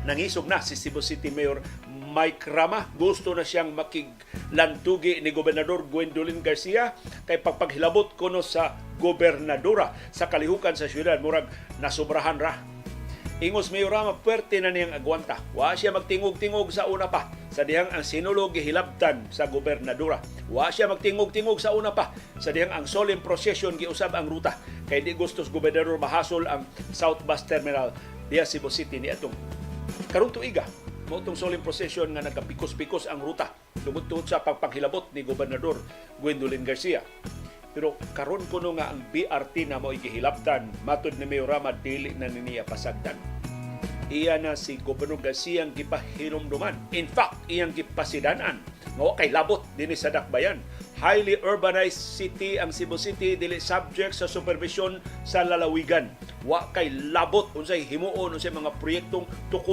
Nangisog na si Cebu City Mayor Mike Rama. Gusto na siyang makiglantugi ni Gobernador Gwendolyn Garcia kay pagpaghilabot kuno sa gobernadora sa kalihukan sa syudad, murag nasobrahan ra. Ingos Mayor Rama, puwerte na niyang agwanta. Wa siya magtingog-tingog sa una pa sa dihang ang Sinulog gihilabtan sa gobernadora. Wa siya magtingog-tingog sa una pa sa dihang ang solemn procession giusab ang ruta kay di gusto sa gobernador mahasol ang South Bus Terminal diha Cebu City ni atong karong tuiga. Mao tong solemn procession nga nagkapikos-pikos ang ruta tungod tungod sa pagpanghilabot ni Gobernador Gwendolyn Garcia. Pero karon kuno nga ang BRT na mo'y gihilabtan, matod ni Mayor Rama, dili na ni niya pasagdan. Iya na si Gobernador Garcia ang gipahinumduman. In fact, iyang gipasidanan nga wa kay labot dinhi sa Dakbayan. Highly urbanized city ang Cebu City, dili subject sa supervision sa lalawigan. Wa kay labot unsay himuon, unsay mga proyektong tukuyon.